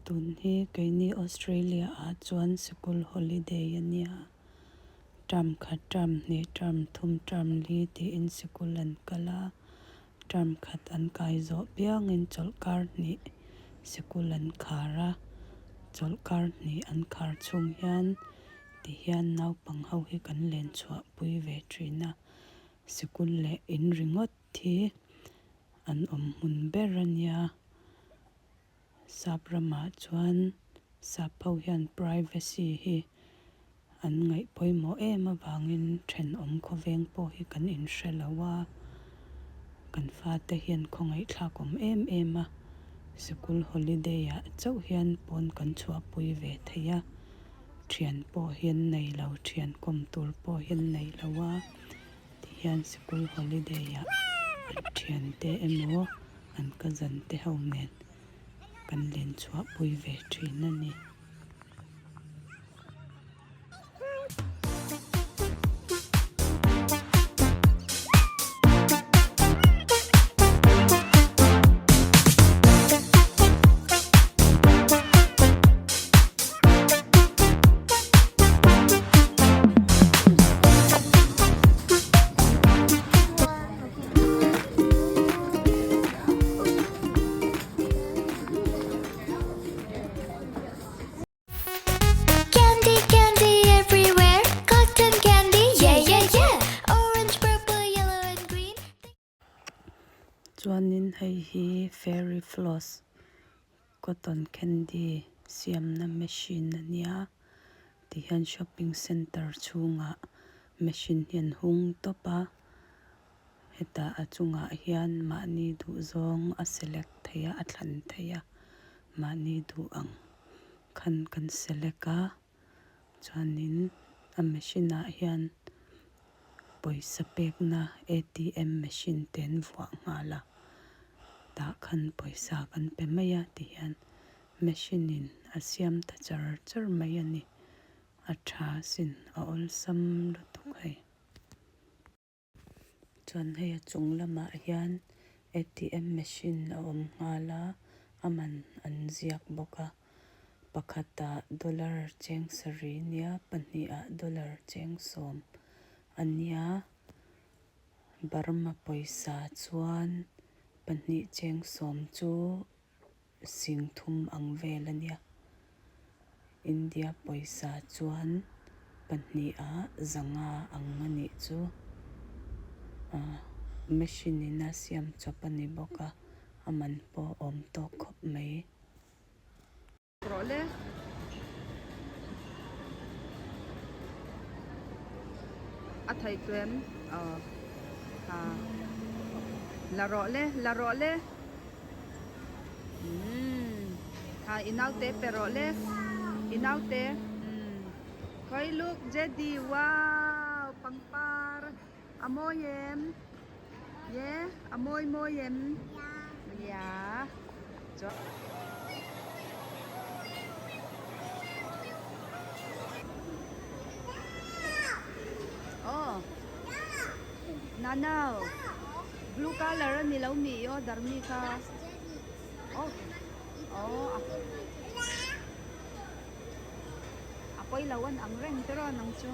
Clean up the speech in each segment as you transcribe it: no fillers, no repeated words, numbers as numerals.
Tun hi keini Australia ah chuan sikul holiday a nia. Term khat, term hnih, term thum, term li tiin sikul an kal a. Term khat an kai zawh piangin chawlhkar hnih sikul an khar a. Chawlhkar hnih an khar chhung hian tihian naupang ho hi kan len chhuah pui ve thin a. Sikul leh in ringawt hi an awm hmun ber a nia. Sap ramah chuan sap ho hian privacy hi an ngaih pawimawh em avangin thenawm khawveng pawh hi kan inhre lo a, kan fate hian khawngaihthlak awm em em a, sikul holiday ah chauh hian pawn kan chhuahpui ve thei a, thian pawh hian nei lo, thian kawm tur pawh hian nei lo a, tihian sikul holiday ah an thiante emaw an cousin te ho nen kan len chhuah pui ve thin a ni. Candy candy everywhere Cotton candy yeah yeah yeah Orange purple yellow and green Chuanin hei hi fairy floss cotton candy siamna machine a nia tihian shopping centre chhungah machine hi an hung tawp a. Hetah a chungah hian mahni duh zawng a select theih a, a thlan theih a, mahni duh ang khan kan select a, chuanin a machine ah hian pawisa pekna A_T_M machine te an vuah nghal a, tah khan pawisa kan pe mai a tihian machine in a siam ta char char mai a ni, a tha sin a awlsam lutuk hei. Chuan hei a chung lamah hian A_T_M machine a awm nghal a a man an ziak bawk a pakhatah dollar cheng sarih nia pahnihah dollar cheng sawm a nia Burma pawisa chuan pahnih cheng sawm chu Sing thum ang vel a nia. India pawisa chuan pahniha zanga ang a nih chu. Ahh machine in a siam chawp a ni bawk a, a man pawh a awm tawk khawp mai. Rawh le. A theih tu em? Aw. Ha. La rawh le, la rawh le. Umm. Ha, i naute pe rawh le. I naute. Umm. Khawi look, Jedi. Wow, pangpar. A mawi em? Ye, a mawi mawi em? Ya. Oh. Nano. Blue color a ni lo mi i order mi kha. Oh. Oh. A pawi lo an ang reng te rawn ang chu.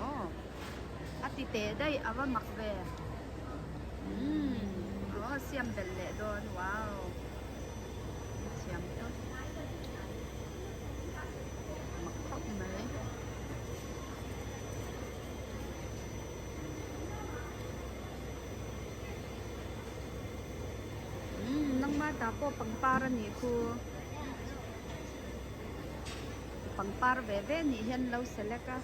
Aw a ti teh daih a va mak ve umm aw siam belh leh dawn wow thiam tawp mak khawp mai. Umm nangma ta pawh pangpar a nih khu. Pangpar ve ve nih hian lo select a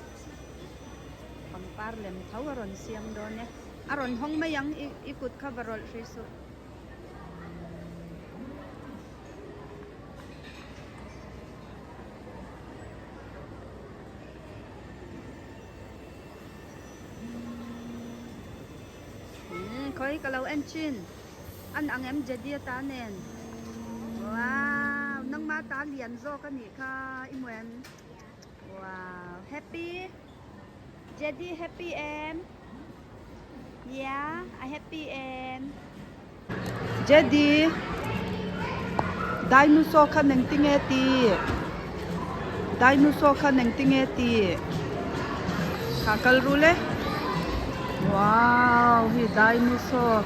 pangpar lem tho a rawn siam dawn e a rawn hawng mai ang i kut kha va rawlh hrih suh. Umm khawi ka lo en thin. An ang em Jedi ata nen. Wow nangma ta lian zawk a nih kha i hmu em. Wow happy. Jedi happy em? Yeah, a happy em? Jedi Dinosaur kha engtinge ti? Dinosaur kha engtinge ti? Kha kal ru le. Wow, hi dinosaur.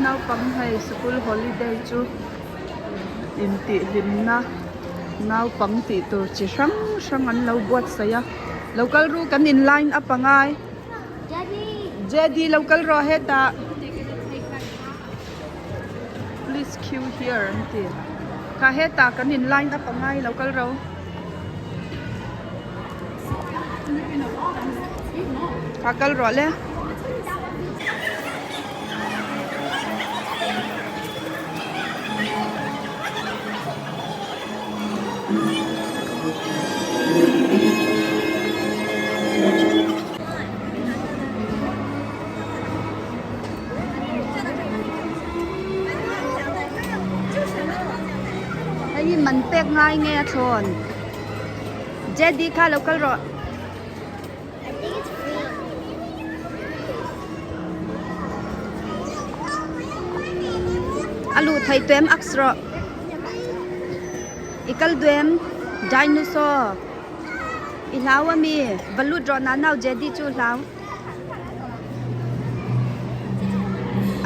Naupang hei sikul holiday chu intihhlimna naupang tih tur chi hrang hrang an lo buatsaih a. Lo kal ru kan in line up a ngai. Jedi lo kal rawh hetah. Please queue here an ti. Kha hetah kan in line up a ngai lo kal ro. Kha kal rawh le. Hei hi man pek ngai nge a thlawn. Jedi kha lo kal rawh. A luh thei tuem aks rawh. I kal duem dinosaur. I hlau ami va lut rawh na nau Jedi chu hlau.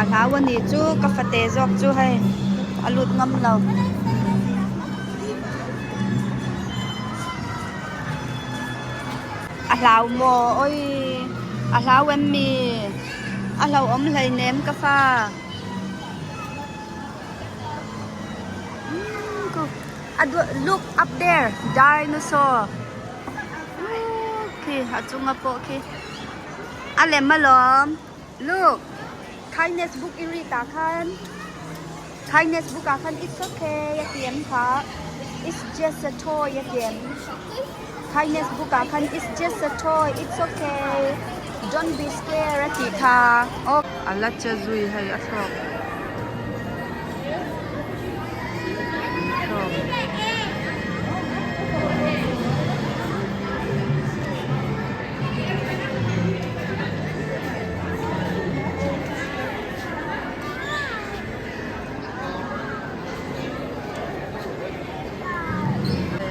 A hlau ani chu ka fate zawk chu hei a lut ngam lo. A hlau maw oi a hlau em mi a hlauhawm hleinem ka fa look up there dinosaur khi a chunga pawh khi a lem alawm look kindness book i read ah khan kindness book ah khan it's okay a ti em kha it's just a toy a ti em kindness book ah khan it's just a toy it's okay don't be scared a tih kha aw a la che zui hei a thlawk.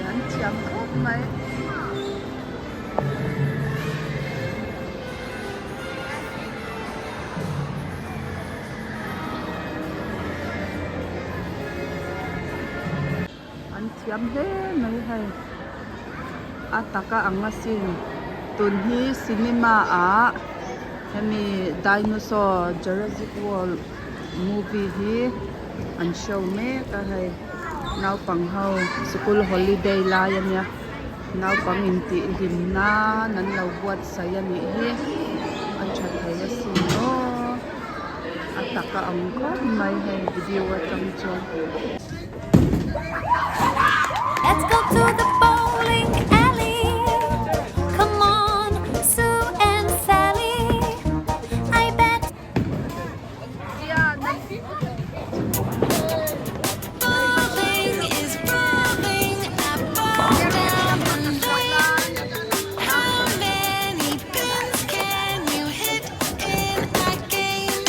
An thiam khawp mai. An thiam hle mai hei a taka ang asin tun hi cinema ah hemi dinosaur jurassic world movie hi an show mek a hei naupang ho sikul holiday lai ania naupang intih hlim nan an lo buatsaih a nih hi a tha thei asin aw a taka ang khawp mai hei video atang chuan. Let's go to the bowling alley. Come on, Sue and Sally. I bet. Bowling is rolling a ball down the lane. How many pins can you hit in a game?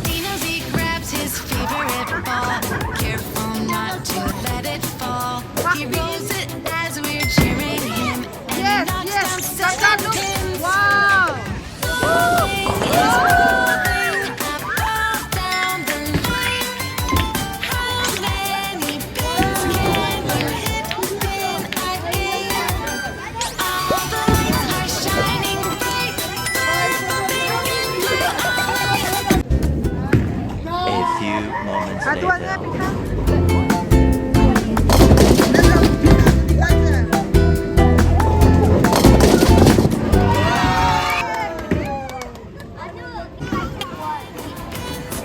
Dino Z grabs his favorite ball. Careful not to let it fall. He rolls it as we're cheering him and Yes, knocks yes. down Kaka, seven look. pins. Wow. Bowling is rolling a ball down the line. How many pins can you hit in a game? All the lights are shining bright. Purple, pink, and blue all night. A few moments Ah, tuan later. nga,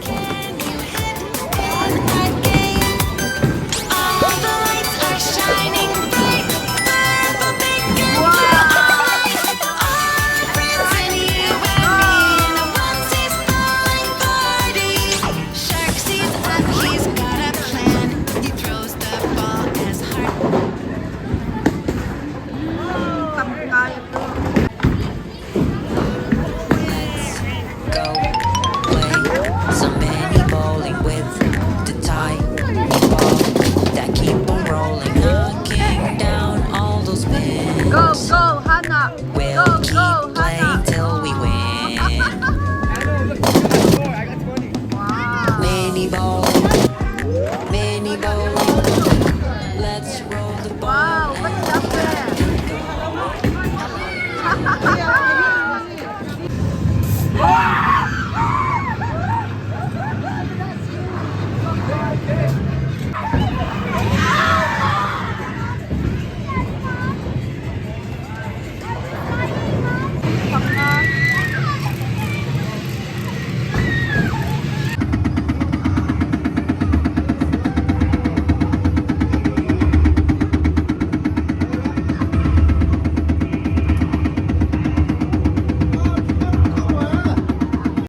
Can you hit in a game? All the lights are shining bright. Purple, pink, and blue all night. All our friends and you and me in a onesies bowling party. Shark sees up, he's got a Banah We'll go keep go.